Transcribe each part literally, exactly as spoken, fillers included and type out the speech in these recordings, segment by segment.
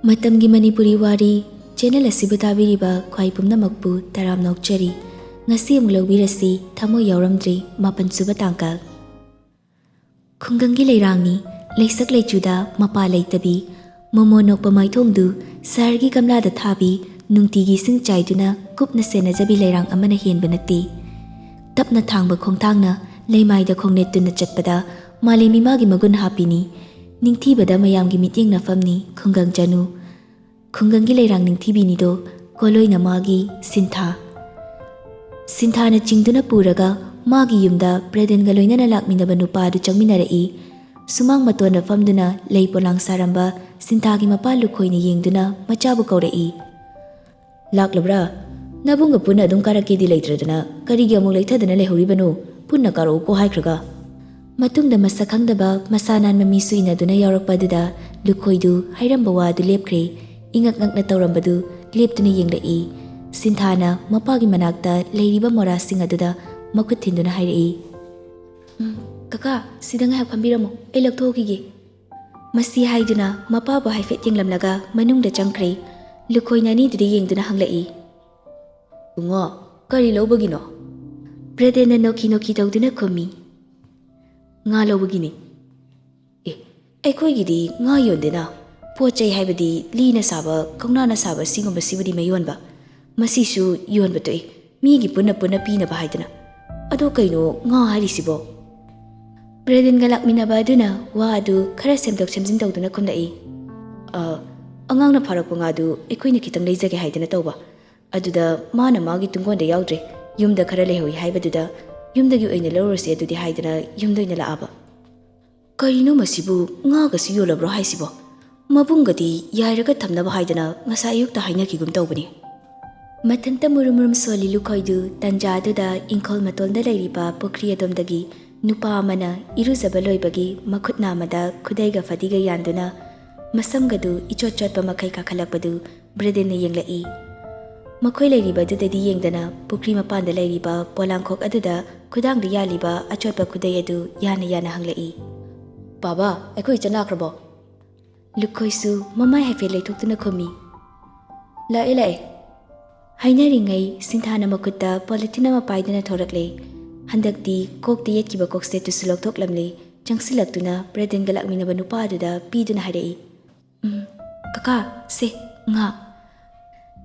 ꯃꯇꯝꯒꯤ ꯃꯅꯤꯄꯨꯔꯤ ꯋꯥꯔꯤ ꯆꯦꯅꯦꯜ ꯑꯁꯤꯕꯨ ꯇꯥꯕꯤꯔꯤꯕ ꯈ꯭ꯋꯥꯏ ꯄꯨꯝꯅꯃꯛꯄꯨ ꯇꯔꯥꯝꯅ ꯑꯣꯛꯆꯔꯤ꯫ ꯉꯁꯤ ꯑꯃꯨꯛ ꯂꯧꯕꯤꯔꯁꯤ, ꯊꯃꯣꯏ ꯌꯥꯎꯔꯝꯗ꯭ꯔꯤ, ꯃꯥꯄꯟ ꯁꯨꯕ ꯇꯥꯡꯀꯛ꯫ ꯈꯨꯡꯒꯪꯒꯤ ꯂꯩꯔꯥꯡꯅꯤ, ꯂꯩꯁꯛ ꯂꯩꯆꯨꯗ ꯃꯄꯥ ꯂꯩꯇꯕꯤ, ꯃꯣꯃꯣ ꯅꯣꯛꯄ ꯃꯥꯏꯊꯣꯡꯗꯨ ꯁꯍꯔꯒꯤ ꯒꯝꯂꯥꯗ ꯊꯥꯕꯤ, ꯅꯨꯡꯇꯤꯒꯤ ꯏꯁꯤꯡ ꯆꯥꯏꯗꯨꯅ ꯀꯨꯞꯅ ꯁꯦꯟꯅꯖꯕꯤ ꯂꯩꯔꯥꯡ ꯑꯃꯅ ꯍꯦꯟꯕ ꯅꯠꯇꯦ꯫ ꯇꯞꯅ ꯊꯥꯡꯕ ꯈꯣꯡꯊꯥꯡꯅ ꯂꯩꯃꯥꯏꯗ ꯈꯣꯡꯅꯦꯠꯇꯨꯅ ꯆꯠꯄꯗ ꯃꯥꯂꯦꯝ ꯏꯃꯥꯒꯤ ꯃꯒꯨꯟ ꯍꯥꯞꯄꯤꯅꯤ꯫ ꯅꯤꯡꯊꯤꯕꯗ ꯃꯌꯥꯝꯒꯤ ꯃꯤꯠꯌꯦꯡ ꯅꯐꯝꯅꯤ ꯈꯨꯡꯒꯪ ꯆꯅꯨ꯫ ꯈꯨꯡꯒꯪꯒꯤ ꯂꯩꯔꯥꯡ ꯅꯤꯡꯊꯤꯕꯤꯅꯤꯗꯣ ꯀꯣꯂꯣꯏꯅ ꯃꯥꯒꯤ ꯁꯤꯟꯊꯥ꯫ ꯁꯤꯟꯊꯥꯅ ꯆꯤꯡꯗꯨꯅ ꯄꯨꯔꯒ ꯃꯥꯒꯤ ꯌꯨꯝꯗ ꯄ꯭ꯔꯦꯗꯦꯟꯒ ꯂꯣꯏꯅꯅ ꯂꯥꯛꯃꯤꯟꯅꯕ ꯅꯨꯄꯥ ꯑꯗꯨ ꯆꯪꯃꯤꯟꯅꯔꯛꯏ꯫ ꯁꯨꯃꯥꯡ ꯃꯇꯣꯟꯗ ꯐꯝꯗꯨꯅ ꯂꯩ ꯄꯣꯂꯥꯡ ꯁꯥꯔꯝꯕ ꯁꯤꯟꯊꯥꯒꯤ ꯃꯄꯥ ꯂꯨꯈꯣꯏꯅ ꯌꯦꯡꯗꯨꯅ ꯃꯆꯥꯕꯨ ꯀꯧꯔꯛꯏ꯫ "ꯂꯥꯛꯂꯕ꯭ꯔꯥ? ꯅꯕꯨꯡꯒ ꯄꯨꯟꯅ ꯑꯗꯨꯝ ꯀꯥꯔꯛꯀꯦꯗꯤ ꯂꯩꯇ꯭ꯔꯗꯅ ꯀꯔꯤꯒꯤ ꯑꯃꯨꯛ ꯂꯩꯊꯗꯅ ꯂꯩꯍꯧꯔꯤꯕꯅꯣ? ꯄꯨꯟꯅ ꯀꯥꯔꯛꯎꯀꯣ ꯍꯥꯏꯈ꯭ꯔꯒ?" ꯃꯇꯨꯡꯗ ꯃꯁꯛ ꯈꯪꯗꯕ ꯃꯁꯥ ꯅꯥꯟꯕ ꯃꯤꯁꯨ ꯏꯟꯅꯗꯨꯅ ꯌꯥꯎꯔꯛꯄ ꯑꯗꯨꯗ ꯂꯨꯈꯣꯏꯗꯨ ꯍꯥꯏꯔꯝꯕ ꯋꯥ ꯑꯗꯨ ꯂꯦꯞꯈ꯭ꯔꯦ꯫ ꯏꯉꯛ ꯉꯛꯅ ꯇꯧꯔꯝꯕꯗꯨ ꯂꯦꯞꯇꯨꯅ ꯌꯦꯡꯂꯛꯏ꯫ ꯁꯤꯟꯊꯥꯅ ꯃꯄꯥꯒꯤ ꯃꯅꯥꯛꯇ ꯂꯩꯔꯤꯕ ꯃꯣꯔꯥꯁꯤꯡ ꯑꯗꯨꯗ ꯃꯈꯨꯠ ꯊꯤꯟꯗꯨꯅ ꯍꯥꯏꯔꯛꯏ, "ꯎꯝ, ꯀꯀꯥ, ꯁꯤꯗ ꯉꯥꯏꯍꯥꯛ ꯐꯝꯕꯤꯔꯝꯃꯨ, ꯑꯩ ꯂꯧꯊꯣꯛꯈꯤꯒꯦ꯫" ꯃꯁꯤ ꯍꯥꯏꯗꯨꯅ ꯃꯄꯥꯕꯨ ꯍꯥꯏꯐꯦꯠ ꯌꯦꯡꯂꯝꯂꯒ ꯃꯅꯨꯡꯗ ꯆꯪꯈ꯭ꯔꯦ꯫ ꯂꯨꯈꯣꯏꯅ ꯑꯅꯤꯗꯨꯗ ꯌꯦꯡꯗꯨꯅ ꯍꯪꯂꯛꯏ, "ꯏꯕꯨꯡꯉꯣ, ꯀꯔꯤ ꯂꯧꯕꯒꯤꯅꯣ?" ꯄ꯭ꯔꯦꯗꯦꯟꯅ ꯅꯣꯛꯈꯤ ꯅꯣꯛꯈꯤ ꯇꯧꯗꯨꯅ ꯈꯨꯝꯃꯤ, "ꯉꯥ ꯂꯧꯕꯒꯤꯅꯤ꯫" "ꯑꯦ, ꯑꯩꯈꯣꯏꯒꯤꯗꯤ ꯉꯥ ꯌꯣꯟꯗꯦꯅ꯫ ꯄꯣꯠ ꯆꯩ ꯍꯥꯏꯕꯗꯤ ꯂꯤꯅ ꯁꯥꯕ, ꯀꯧꯅꯥꯅ ꯁꯥꯕ ꯁꯤꯒꯨꯝꯕꯁꯤꯕꯨꯗꯤ ꯃꯌꯣꯟꯕ꯫ ꯃꯁꯤꯁꯨ ꯌꯣꯟꯕ ꯇꯣꯛꯏ, ꯃꯤꯒꯤ ꯄꯨꯟꯅ ꯄꯨꯟꯅ ꯄꯤꯅꯕ ꯍꯥꯏꯗꯅ꯫ ꯑꯗꯣ ꯀꯩꯅꯣ ꯉꯥ ꯍꯥꯏꯔꯤꯁꯤꯕꯣ?" ꯄ꯭ꯔꯦꯗꯦꯟꯒ ꯂꯥꯛꯃꯤꯟꯅꯕ ꯑꯗꯨꯅ ꯋꯥ ꯑꯗꯨ ꯈꯔ ꯁꯦꯝꯗꯣꯛ ꯁꯦꯝꯖꯤꯟ ꯇꯧꯗꯨꯅ ꯈꯨꯝꯂꯛꯏ, "ꯑ, ꯑꯉꯥꯡꯅ ꯐꯥꯔꯛꯄ ꯉꯥꯗꯨ ꯑꯩꯈꯣꯏꯅ ꯈꯤꯇꯪ ꯂꯩꯖꯒꯦ ꯍꯥꯏꯗꯅ ꯇꯧꯕ꯫ ꯑꯗꯨꯗ ꯃꯥꯅ ꯃꯥꯒꯤ ꯇꯨꯡꯒꯣꯟꯗ ꯌꯥꯎꯗ꯭ꯔꯦ, ꯌꯨꯝꯗ ꯈꯔ ꯂꯩꯍꯧꯏ ꯍꯥꯏꯕꯗꯨꯗ ꯌꯨꯝꯗꯒꯤ ꯑꯣꯏꯅ ꯂꯧꯔꯁꯤ ꯑꯗꯨꯗꯤ ꯍꯥꯏꯗꯅ ꯌꯨꯝꯗ ꯑꯣꯏꯅ ꯂꯥꯛꯑꯕ꯫" "ꯀꯔꯤꯅꯣ ꯃꯁꯤꯕꯨ, ꯉꯥꯒꯁꯨ ꯌꯣꯜꯂꯕ꯭ꯔꯣ ꯍꯥꯏꯁꯤꯕꯣ? ꯃꯕꯨꯡꯒꯗꯤ ꯌꯥꯏꯔꯒ ꯊꯝꯅꯕ ꯍꯥꯏꯗꯅ ꯉꯁꯥꯏ ꯑꯌꯨꯛꯇ ꯍꯥꯏꯅꯈꯤꯒꯨꯝ ꯇꯧꯕꯅꯤ꯫" ꯃꯊꯟꯇ ꯃꯨꯔꯨꯝ ꯃꯨꯔꯨꯝ ꯁꯣꯜꯂꯤ ꯂꯨꯈꯣꯏꯗꯨ ꯇꯟꯖꯥ ꯑꯗꯨꯗ ꯏꯪꯈꯣꯜ ꯃꯇꯣꯟꯗ ꯂꯩꯔꯤꯕ ꯄꯨꯈ꯭ꯔꯤ ꯑꯗꯣꯝꯗꯒꯤ ꯅꯨꯄꯥ ꯑꯃꯅ ꯏꯔꯨꯖꯕ ꯂꯣꯏꯕꯒꯤ ꯃꯈꯨꯠ ꯅꯥꯝꯃꯗ ꯈꯨꯗꯩꯒ ꯐꯗꯤꯒ ꯌꯥꯟꯗꯨꯅ ꯃꯁꯝꯒꯗꯨ ꯏꯆꯣꯠ ꯆꯣꯠꯄ ꯃꯈꯩ ꯀꯥꯈꯠꯂꯛꯄꯗꯨ ꯕ꯭ꯔꯦꯗꯦꯟꯅ ꯌꯦꯡꯂꯛꯏ꯫ ꯃꯈꯣꯏ ꯂꯩꯔꯤꯕꯗꯨꯗꯗꯤ ꯌꯦꯡꯗꯅ ꯄꯨꯈ꯭ꯔꯤ ꯃꯄꯥꯟꯗ ꯂꯩꯔꯤꯕ ꯄꯣꯂꯥꯡꯈꯣꯛ ꯑꯗꯨꯗ ꯈꯨꯗꯥꯡꯗ ꯌꯥꯜꯂꯤꯕ ꯑꯆꯣꯠꯄ ꯈꯨꯗꯩ ꯑꯗꯨ ꯌꯥꯅ ꯌꯥꯅ ꯍꯪꯂꯛꯏ, "ꯕꯥꯕꯥ, ꯑꯩꯈꯣꯏ ꯏꯆꯟ ꯂꯥꯛꯈ꯭ꯔꯕꯣ?" ꯂꯨꯈꯣꯏꯁꯨ ꯃꯃꯥꯏ ꯍꯥꯏꯐꯦꯠ ꯂꯩꯊꯣꯛꯇꯨꯅ ꯈꯨꯝꯃꯤ꯫ "ꯂꯥꯛꯑꯦ, ꯂꯥꯛꯑꯦ"꯫ ꯍꯥꯏꯅꯔꯤꯉꯩ ꯁꯤꯟꯊꯥꯅ ꯃꯈꯨꯠꯇ ꯄꯣꯂꯤꯊꯤꯟ ꯑꯃ ꯄꯥꯏꯗꯨꯅ ꯊꯣꯔꯛꯂꯦ꯫ ꯍꯟꯗꯛꯇꯤ ꯀꯣꯛꯇ ꯌꯦꯠꯈꯤꯕ ꯀꯣꯛꯁꯦꯠꯇꯨꯁꯨ ꯂꯧꯊꯣꯛꯂꯝꯂꯦ꯫ ꯆꯪꯁꯤꯜꯂꯛꯇꯨꯅ ꯕ꯭ꯔꯦꯗꯟꯒ ꯂꯥꯛꯃꯤꯟꯅꯕ ꯅꯨꯄꯥꯗꯨꯗ ꯄꯤꯗꯨꯅ ꯍꯥꯏꯔꯛꯏ, "ꯎꯝ, ꯀꯀꯥ, ꯁꯦ, ꯉꯥ"꯫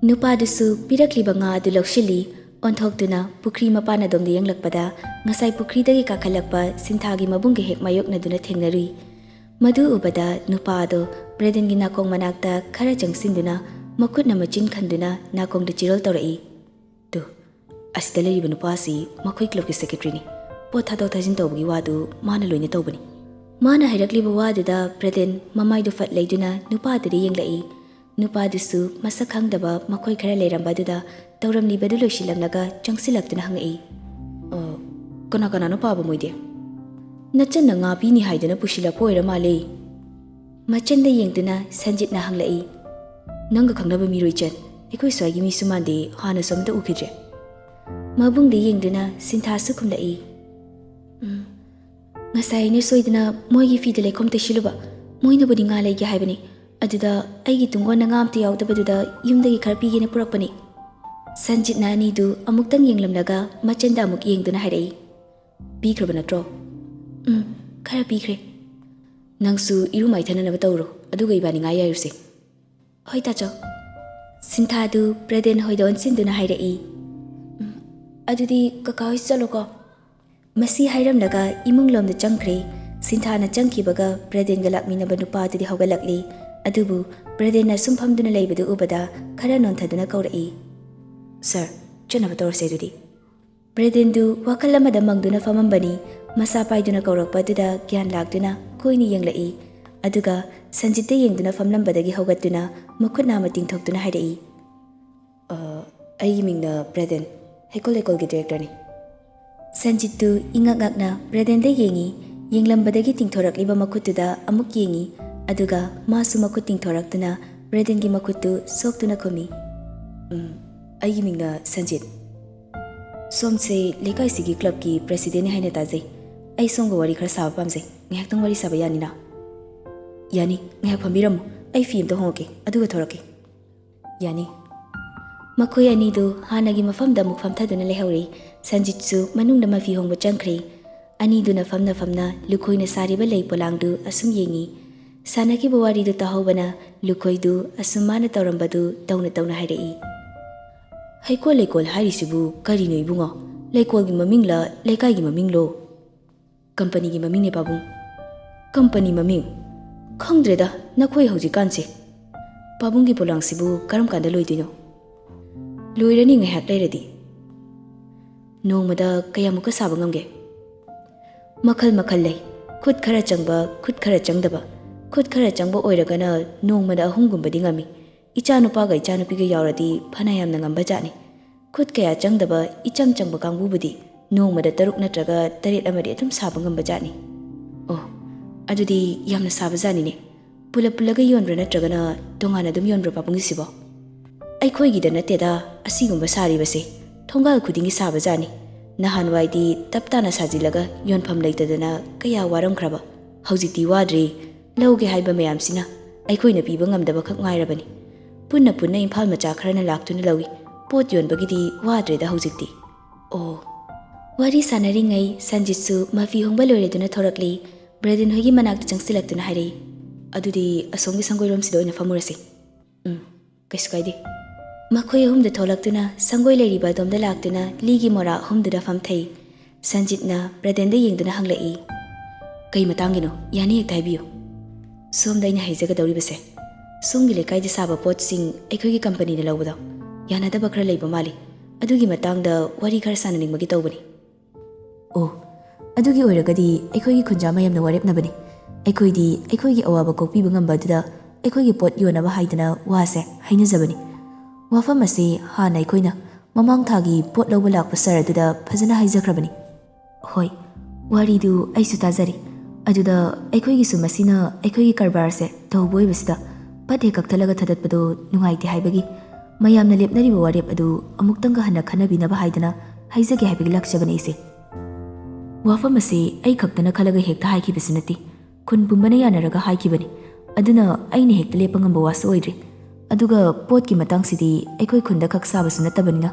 ꯅꯨꯄꯥꯗꯨꯁꯨ ꯄꯤꯔꯛꯂꯤꯕ ꯉꯥ ꯑꯗꯨ ꯂꯧꯁꯤꯜꯂꯤ꯫ ꯑꯣꯟꯊꯣꯛꯇꯨꯅ ꯄꯨꯈ꯭ꯔꯤ ꯃꯄꯥꯟ ꯑꯗꯣꯝꯗ ꯌꯦꯡꯂꯛꯄꯗ ꯉꯁꯥꯏ ꯄꯨꯈ꯭ꯔꯤꯗꯒꯤ ꯀꯥꯈꯠꯂꯛꯄ ꯁꯤꯟꯊꯥꯒꯤ ꯃꯕꯨꯡꯒ ꯍꯦꯛ ꯃꯥꯌꯣꯛꯅꯗꯨꯅ ꯊꯦꯡꯅꯔꯨꯏ꯫ ꯃꯗꯨ ꯎꯕꯗ ꯅꯨꯄꯥ ꯑꯗꯣ ꯕ꯭ꯔꯦꯗꯟꯒꯤ ꯅꯥꯀꯣꯡ ꯃꯅꯥꯛꯇ ꯈꯔ ꯆꯪꯁꯤꯟꯗꯨꯅ ꯃꯈꯨꯠꯅ ꯃꯆꯤꯟ ꯈꯟꯗꯨꯅ ꯅꯥꯀꯣꯡꯗ ꯆꯤꯔꯣꯜ ꯇꯧꯔꯛꯏ꯫ "ꯇꯨ, ꯑꯁꯤꯗ ꯂꯩꯔꯤꯕ ꯅꯨꯄꯥ ꯑꯁꯤ ꯃꯈꯣꯏ ꯀ꯭ꯂꯕꯀꯤ ꯁꯦꯀ꯭ꯔꯦꯇꯔꯤꯅꯤ꯫ ꯄꯣꯠ ꯊꯥꯗꯣꯛ ꯊꯥꯖꯤꯟ ꯇꯧꯕꯒꯤ ꯋꯥꯗꯨ ꯃꯥꯅ ꯂꯣꯏꯅ ꯇꯧꯕꯅꯤ"꯫ ꯃꯥꯅ ꯍꯥꯏꯔꯛꯂꯤꯕ ꯋꯥꯗꯨꯗ ꯕ꯭ꯔꯦꯗꯟ ꯃꯃꯥꯏꯗꯨ ꯐꯠ ꯂꯩꯗꯨꯅ ꯅꯨꯄꯥꯗꯨꯗ ꯌꯦꯡꯂꯛꯏ꯫ ꯅꯨꯄꯥꯗꯨꯁꯨ ꯃꯁꯛ ꯈꯪꯗꯕ ꯃꯈꯣꯏ ꯈꯔ ꯂꯩꯔꯝꯕ ꯑꯗꯨꯗ ꯇꯧꯔꯝꯂꯤꯕꯗꯨ ꯂꯣꯏꯁꯤꯜꯂꯝꯂꯒ ꯆꯪꯁꯤꯜꯂꯛꯇꯨꯅ ꯍꯪꯉꯛꯏ, "ꯑ, ꯀꯅꯥ ꯀꯅꯥꯅꯣ ꯄꯥꯕ ꯃꯣꯏꯗꯤ?" "ꯅꯆꯟꯅ ꯉꯥ ꯄꯤꯅꯤ ꯍꯥꯏꯗꯨꯅ ꯄꯨꯁꯤꯜꯂꯛꯄ ꯑꯣꯏꯔ ꯃꯥꯜꯂꯦ"꯫ ꯃꯆꯟꯗ ꯌꯦꯡꯗꯨꯅ ꯁꯟꯖꯤꯠꯅ ꯍꯪꯂꯛꯏ, "ꯅꯪꯒ ꯈꯪꯅꯕ ꯃꯤꯔꯣ ꯏꯆꯟ? ꯑꯩꯈꯣꯏ ꯁ꯭ꯋꯥꯏꯒꯤ ꯃꯤꯁꯨ ꯃꯥꯟꯗꯦ, ꯍꯥꯟꯅꯁꯨ ꯑꯝꯇ ꯎꯈꯤꯗ꯭ꯔꯦ"꯫ ꯃꯕꯨꯡꯗ ꯌꯦꯡꯗꯨꯅ ꯁꯤꯟꯊꯥꯁꯨ ꯈꯨꯝꯂꯛꯏ, "ꯎꯝ, ꯉꯁꯥꯏ ꯑꯩꯅ ꯁꯣꯏꯗꯅ ꯃꯣꯏꯒꯤ ꯐꯤꯗ ꯂꯩꯈꯣꯝ ꯇꯩꯁꯤꯜꯂꯨꯕ꯫ ꯃꯣꯏꯅꯕꯨꯗꯤ ꯉꯥ ꯂꯩꯒꯦ ꯍꯥꯏꯕꯅꯤ꯫ ꯑꯗꯨꯗ ꯑꯩꯒꯤ ꯇꯨꯡꯒꯣꯟꯗ ꯉꯥ ꯑꯝꯇ ꯌꯥꯎꯗꯕꯗꯨꯗ ꯌꯨꯝꯗꯒꯤ ꯈꯔ ꯄꯤꯒꯦꯅ ꯄꯨꯔꯛꯄꯅꯤ"꯫ ꯁꯟꯖꯤꯠꯅ ꯑꯅꯤꯗꯨ ꯑꯃꯨꯛꯇꯪ ꯌꯦꯡꯂꯝꯂꯒ ꯃꯆꯟꯗ ꯑꯃꯨꯛ ꯌꯦꯡꯗꯨꯅ ꯍꯥꯏꯔꯛꯏ, "ꯄꯤꯈ꯭ꯔꯕ ꯅꯠꯇ꯭ꯔꯣ?" "ꯎꯝ, ꯈꯔ ꯄꯤꯈ꯭ꯔꯦ"꯫ "ꯅꯪꯁꯨ ꯏꯔꯨ ꯃꯥꯏꯊꯅꯅꯕ ꯇꯧꯔꯣ, ꯑꯗꯨꯒ ꯏꯕꯥꯅꯤ ꯉꯥ ꯌꯥꯏꯔꯨꯁꯦ"꯫ "ꯍꯣꯏ ꯇꯥꯆꯧ"꯫ ꯁꯤꯟꯊꯥꯗꯨ ꯕ꯭ꯔꯦꯗꯦꯟ ꯍꯣꯏꯗ ꯑꯣꯟꯁꯤꯟꯗꯨꯅ ꯍꯥꯏꯔꯛꯏ, "ꯎꯝ, ꯑꯗꯨꯗꯤ ꯀꯀꯥ ꯍꯣꯏ ꯆꯠꯂꯣꯀꯣ"꯫ ꯃꯁꯤ ꯍꯥꯏꯔꯝꯂꯒ ꯏꯃꯨꯡ ꯂꯣꯝꯗ ꯆꯪꯈ꯭ꯔꯦ꯫ ꯁꯤꯟꯊꯥꯅ ꯆꯪꯈꯤꯕꯒ ꯕ꯭ꯔꯦꯗꯦꯟꯒ ꯂꯥꯛꯃꯤꯟꯅꯕ ꯅꯨꯄꯥ ꯑꯗꯨꯗꯤ ꯍꯧꯒꯠꯂꯛꯂꯤ꯫ ꯑꯗꯨꯕꯨ ꯕ꯭ꯔꯦꯗꯦꯟꯅ ꯁꯨꯝ ꯐꯝꯗꯨꯅ ꯂꯩꯕꯗꯨ ꯎꯕꯗ ꯈꯔ ꯅꯣꯟꯊꯗꯨꯅ ꯀꯧꯔꯛꯏ, "ꯁꯥꯔ, ꯆꯠꯅꯕ ꯇꯧꯔꯁꯦ ꯑꯗꯨꯗꯤ"꯫ ꯕ꯭ꯔꯦꯗꯦꯟꯗꯨ ꯋꯥꯈꯜ ꯑꯃꯗ ꯃꯪꯗꯨꯅ ꯐꯝꯃꯝꯕꯅꯤ꯫ ꯃꯁꯥ ꯄꯥꯏꯗꯨꯅ ꯀꯧꯔꯛꯄ ꯑꯗꯨꯗ ꯒ꯭ꯌꯥꯟ ꯂꯥꯛꯇꯨꯅ ꯀꯣꯏꯅ ꯌꯦꯡꯂꯛꯏ꯫ ꯑꯗꯨꯒ ꯁꯟꯖꯤꯠꯇ ꯌꯦꯡꯗꯨꯅ ꯐꯝꯂꯝꯕꯗꯒꯤ ꯍꯧꯒꯠꯇꯨꯅ ꯃꯈꯨꯠ ꯅꯥꯝꯃ ꯇꯤꯡꯊꯣꯛꯇꯨꯅ ꯍꯥꯏꯔꯛꯏ, "ꯑ, ꯑꯩꯒꯤ ꯃꯤꯡꯅ ꯕ꯭ꯔꯦꯗꯦꯟ, ꯍꯩꯀꯣꯜ ꯂꯩꯀꯣꯜꯒꯤ ꯗꯤꯔꯦꯛꯇꯔꯅꯤ"꯫ ꯁꯟꯖꯤꯠꯇꯨ ꯏꯉꯛ ꯉꯛꯅ ꯕ꯭ꯔꯦꯗꯦꯟꯗ ꯌꯦꯡꯉꯤ꯫ ꯌꯦꯡꯂꯝꯕꯗꯒꯤ ꯇꯤꯡꯊꯣꯔꯛꯂꯤꯕ ꯃꯈꯨꯠꯇꯨꯗ ꯑꯃꯨꯛ ꯌꯦꯡꯉꯤ꯫ ꯑꯗꯨꯒ ꯃꯥꯁꯨ ꯃꯈꯨꯠ ꯇꯤꯡꯊꯣꯔꯛꯇꯨꯅ ꯕ꯭ꯔꯦꯗꯦꯟꯒꯤ ꯃꯈꯨꯠꯇꯨ ꯁꯣꯛꯇꯨꯅ ꯈꯨꯝꯃꯤ, "ꯎꯝ, ꯑꯩꯒꯤ ꯃꯤꯡꯅ ꯁꯟꯖꯤꯠ"꯫ "ꯁꯣꯝꯁꯦ ꯂꯩꯀꯥꯏꯁꯤꯒꯤ ꯀ꯭ꯂꯕꯀꯤ ꯄ꯭ꯔꯦꯁꯤꯗꯦꯟꯅꯤ ꯍꯥꯏꯅ ꯇꯥꯖꯩ꯫ ꯑꯩ ꯁꯣꯝꯒ ꯋꯥꯔꯤ ꯈꯔ ꯁꯥꯕ ꯄꯥꯝꯖꯩ꯫ ꯉꯥꯏꯍꯥꯛꯇꯪ ꯋꯥꯔꯤ ꯁꯥꯕ ꯌꯥꯅꯤꯅ?" "ꯌꯥꯅꯤ, ꯉꯥꯏꯍꯥꯛ ꯐꯝꯕꯤꯔꯝꯃꯨ, ꯑꯩ ꯐꯤ ꯑꯝꯇ ꯍꯣꯡꯉꯛꯀꯦ, ꯑꯗꯨꯒ ꯊꯣꯔꯛꯀꯦ꯫" "ꯌꯥꯅꯤ꯫" ꯃꯈꯣꯏ ꯑꯅꯤꯗꯨ ꯍꯥꯟꯅꯒꯤ ꯃꯐꯝꯗ ꯑꯃꯨꯛ ꯐꯝꯊꯗꯨꯅ ꯂꯩꯍꯧꯔꯤ꯫ ꯁꯟꯖꯤꯠꯁꯨ ꯃꯅꯨꯡꯗ ꯃꯐꯤ ꯍꯣꯡꯕ ꯆꯪꯈ꯭ꯔꯤ꯫ ꯑꯅꯤꯗꯨꯅ ꯐꯝꯅ ꯐꯝꯅ ꯂꯨꯈꯣꯏꯅ ꯁꯥꯔꯤꯕ ꯂꯩ ꯄꯣꯂꯥꯡꯗꯨ ꯑꯁꯨꯝ ꯌꯦꯡꯉꯤ꯫ ꯁꯥꯟꯅꯈꯤꯕ ꯋꯥꯔꯤꯗꯨ ꯇꯥꯍꯧꯕꯅ ꯂꯨꯈꯣꯏꯗꯨ ꯑꯁꯨꯝ ꯃꯥꯅ ꯇꯧꯔꯝꯕꯗꯨ ꯇꯧꯅ ꯇꯧꯅ ꯍꯥꯏꯔꯛꯏ꯫ "ꯍꯩꯀꯣꯜ ꯂꯩꯀꯣꯜ ꯍꯥꯏꯔꯤꯁꯤꯕꯨ ꯀꯔꯤꯅꯣ ꯏꯕꯨꯡꯉꯣ? ꯂꯩꯀꯣꯜꯒꯤ ꯃꯃꯤꯡꯂ ꯂꯩꯀꯥꯏꯒꯤ ꯃꯃꯤꯡꯂꯣ?" "ꯀꯝꯄꯅꯤꯒꯤ ꯃꯃꯤꯡꯅꯦ ꯄꯥꯕꯨꯡ꯫" "ꯀꯝꯄꯅꯤ ꯃꯃꯤꯡ? ꯈꯪꯗ꯭ꯔꯦꯗ ꯅꯈꯣꯏ ꯍꯧꯖꯤꯛꯀꯥꯟꯁꯦ꯫ ꯄꯥꯕꯨꯡꯒꯤ ꯄꯣꯂꯥꯡꯁꯤꯕꯨ ꯀꯔꯝ ꯀꯥꯟꯗ ꯂꯣꯏꯗꯣꯏꯅꯣ?" "ꯂꯣꯏꯔꯅꯤ ꯉꯥꯏꯍꯥꯛ ꯂꯩꯔꯗꯤ꯫" "ꯅꯣꯡꯃꯗ ꯀꯌꯥꯃꯨꯛꯀ ꯁꯥꯕ ꯉꯝꯒꯦ?" "ꯃꯈꯜ ꯃꯈꯜ ꯂꯩ꯫ ꯈꯨꯠ ꯈꯔ ꯆꯪꯕ, ꯈꯨꯠ ꯈꯔ ꯆꯪꯗꯕ꯫ ꯈꯨꯠ ꯈꯔ ꯆꯪꯕ ꯑꯣꯏꯔꯒꯅ ꯅꯣꯡꯃꯗ ꯑꯍꯨꯝꯒꯨꯝꯕꯗꯤ ꯉꯝꯃꯤ꯫ ꯏꯆꯥꯅꯨꯄꯥꯒ ꯏꯆꯥꯅꯨꯄꯤꯒ ꯌꯥꯎꯔꯗꯤ ꯐꯅ ꯌꯥꯝꯅ ꯉꯝꯕ ꯖꯥꯠꯅꯤ꯫ ꯈꯨꯠ ꯀꯌꯥ ꯆꯪꯗꯕ ꯏꯆꯝ ꯆꯝꯕ ꯀꯥꯡꯕꯨꯕꯨꯗꯤ ꯅꯣꯡꯃꯗ ꯇꯔꯨꯛ ꯅꯠꯇ꯭ꯔꯒ ꯇꯔꯦꯠ ꯑꯃꯗꯤ ꯑꯗꯨꯝ ꯁꯥꯕ ꯉꯝꯕ ꯖꯥꯠꯅꯤ꯫" "ꯑꯣ, ꯑꯗꯨꯗꯤ ꯌꯥꯝꯅ ꯁꯥꯕ ꯖꯥꯠꯅꯤꯅꯦ꯫ ꯄꯨꯂꯞ ꯄꯨꯜꯂꯒ ꯌꯣꯟꯕ꯭ꯔꯥ ꯅꯠꯇ꯭ꯔꯒꯅ ꯇꯣꯉꯥꯟꯅ ꯑꯗꯨꯝ ꯌꯣꯟꯕ꯭ꯔꯥ ꯄꯥꯕꯨꯡꯒꯤꯁꯤꯕꯣ?" "ꯑꯩꯈꯣꯏꯒꯤꯗ ꯅꯠꯇꯦꯗ, ꯑꯁꯤꯒꯨꯝꯕ ꯁꯥꯔꯤꯕꯁꯦ ꯊꯣꯡꯒꯥꯜ ꯈꯨꯗꯤꯡꯒꯤ ꯁꯥꯕ ꯖꯥꯠꯅꯤ꯫ ꯅꯍꯥꯟꯋꯥꯏꯗꯤ ꯇꯞ ꯇꯥꯅ ꯁꯥꯖꯤꯜꯂꯒ ꯌꯣꯟꯐꯝ ꯂꯩꯇꯗꯅ ꯀꯌꯥ ꯋꯥꯔꯝꯈ꯭ꯔꯕ꯫ ꯍꯧꯖꯤꯛꯇꯤ ꯋꯥꯗ꯭ꯔꯦ꯫ ꯂꯧꯒꯦ ꯍꯥꯏꯕ ꯃꯌꯥꯝꯁꯤꯅ ꯑꯩꯈꯣꯏꯅ ꯄꯤꯕ ꯉꯝꯗꯕ ꯈꯛ ꯉꯥꯏꯔꯕꯅꯤ꯫ ꯄꯨꯟꯅ ꯄꯨꯟꯅ ꯏꯝꯐꯥꯜ ꯃꯆꯥ ꯈꯔꯅ ꯂꯥꯛꯇꯨꯅ ꯂꯧꯏ꯫ ꯄꯣꯠ ꯌꯣꯟꯕꯒꯤꯗꯤ ꯋꯥꯗ꯭ꯔꯦꯗ ꯍꯧꯖꯤꯛꯇꯤ꯫" "ꯑꯣ꯫" ꯋꯥꯔꯤ ꯁꯥꯟꯅꯔꯤꯉꯩ ꯁꯟꯖꯤꯠꯁꯨ ꯃꯐꯤ ꯍꯣꯡꯕ ꯂꯣꯏꯔꯗꯨꯅ ꯊꯣꯔꯛꯂꯤ꯫ ꯕ꯭ꯔꯦꯗꯦꯟ ꯍꯣꯏꯒꯤ ꯃꯅꯥꯛꯇ ꯆꯪꯁꯤꯜꯂꯛꯇꯨꯅ ꯍꯥꯏꯔꯛꯏ꯫ "ꯑꯗꯨꯗꯤ ꯑꯁꯣꯝꯒꯤ ꯁꯪꯒꯣꯏꯔꯣꯝꯁꯤꯗ ꯑꯣꯏꯅ ꯐꯝꯃꯨꯔꯁꯤ꯫" "ꯎꯝ, ꯀꯩꯁꯨ ꯀꯥꯏꯗꯦ꯫" ꯃꯈꯣꯏ ꯑꯍꯨꯝꯗ ꯊꯣꯛꯂꯛꯇꯨꯅ ꯁꯪꯒꯣꯏ ꯂꯩꯔꯤꯕ ꯑꯗꯣꯝꯗ ꯂꯥꯛꯇꯨꯅ ꯂꯤꯒꯤ ꯃꯣꯔꯥ ꯑꯍꯨꯝꯗꯨꯗ ꯐꯝꯊꯩ꯫ ꯁꯟꯖꯤꯠꯅ ꯕ꯭ꯔꯦꯗꯦꯟꯗ ꯌꯦꯡꯗꯨꯅ ꯍꯪꯂꯛꯏ꯫ "ꯀꯩ ꯃꯇꯥꯡꯒꯤꯅꯣ? ꯌꯥꯅꯤ, ꯍꯦꯛꯇ ꯍꯥꯏꯕꯤꯌꯨ꯫" "ꯁꯣꯝꯗ ꯑꯩꯅ ꯍꯥꯏꯖꯒꯗꯧꯔꯤꯕꯁꯦ, ꯁꯣꯝꯒꯤ ꯂꯩꯀꯥꯏꯗ ꯁꯥꯕ ꯄꯣꯠꯁꯤꯡ ꯑꯩꯈꯣꯏꯒꯤ ꯀꯝꯄꯅꯤꯅ ꯂꯧꯕꯗꯣ ꯌꯥꯅꯗꯕ ꯈꯔ ꯂꯩꯕ ꯃꯥꯜꯂꯤ꯫ ꯑꯗꯨꯒꯤ ꯃꯇꯥꯡꯗ ꯋꯥꯔꯤ ꯈꯔ ꯁꯥꯟꯅꯅꯤꯡꯕꯒꯤ ꯇꯧꯕꯅꯤ꯫" "ꯑꯣ, ꯑꯗꯨꯒꯤ ꯑꯣꯏꯔꯒꯗꯤ ꯑꯩꯈꯣꯏꯒꯤ ꯈꯨꯟꯖꯥ ꯃꯌꯥꯝꯅ ꯋꯥꯔꯦꯞꯅꯕꯅꯤ꯫ ꯑꯩꯈꯣꯏꯗꯤ ꯑꯩꯈꯣꯏꯒꯤ ꯑꯋꯥꯕ ꯀꯣꯛꯄꯤꯕ ꯉꯝꯕ ꯑꯗꯨꯗ ꯑꯩꯈꯣꯏꯒꯤ ꯄꯣꯠ ꯌꯣꯟꯅꯕ ꯍꯥꯏꯗꯅ ꯋꯥꯁꯦ ꯍꯥꯏꯅꯖꯕꯅꯤ꯫ ꯋꯥꯐꯝ ꯑꯁꯤ ꯍꯥꯟꯅ ꯑꯩꯈꯣꯏꯅ ꯃꯃꯥꯡ ꯊꯥꯒꯤ ꯄꯣꯠ ꯂꯧꯕ ꯂꯥꯛꯄ ꯁꯥꯔ ꯑꯗꯨꯗ ꯐꯖꯅ ꯍꯥꯏꯖꯈ꯭ꯔꯕꯅꯤ꯫" "ꯍꯣꯏ, ꯋꯥꯔꯤꯗꯨ ꯑꯩꯁꯨ ꯇꯥꯖꯔꯤ꯫ ꯑꯗꯨꯗ ꯑꯩꯈꯣꯏꯒꯤꯁꯨ ꯃꯁꯤꯅ ꯑꯩꯈꯣꯏꯒꯤ ꯀꯔꯕꯥꯔꯁꯦ ꯇꯧꯕ ꯑꯣꯏꯕꯁꯤꯗ ꯄꯠ ꯍꯦꯛ ꯀꯛꯊꯠꯂꯒ ꯊꯥꯗꯠꯄꯗꯣ ꯅꯨꯡꯉꯥꯏꯇꯦ ꯍꯥꯏꯕꯒꯤ ꯃꯌꯥꯝꯅ ꯂꯦꯞꯅꯔꯤꯕ ꯋꯥꯔꯦꯞ ꯑꯗꯨ ꯑꯃꯨꯛꯇꯪꯒ ꯍꯟꯅ ꯈꯟꯅꯕꯤꯅꯕ ꯍꯥꯏꯗꯅ ꯍꯥꯏꯖꯒꯦ ꯍꯥꯏꯕꯒꯤ ꯂꯥꯛꯆꯕꯅꯤ ꯏꯆꯦ꯫" "ꯋꯥꯐꯝ ꯑꯁꯤ ꯑꯩ ꯈꯛꯇꯅ ꯈꯜꯂꯒ ꯍꯦꯛꯇ ꯍꯥꯏꯈꯤꯕꯁꯨ ꯅꯠꯇꯦ꯫ ꯈꯨꯟ ꯄꯨꯝꯕꯅ ꯌꯥꯅꯔꯒ ꯍꯥꯏꯈꯤꯕꯅꯤ꯫ ꯑꯗꯨꯅ ꯑꯩꯅ ꯍꯦꯛꯇ ꯂꯦꯞꯄ ꯉꯝꯕ ꯋꯥꯁꯨ ꯑꯣꯏꯗ꯭ꯔꯤ꯫ ꯑꯗꯨꯒ ꯄꯣꯠꯀꯤ ꯃꯇꯥꯡꯁꯤꯗꯤ ꯑꯩꯈꯣꯏ ꯈꯨꯟꯗ ꯈꯛ ꯁꯥꯕꯁꯨ ꯅꯠꯇꯕꯅꯤꯅ,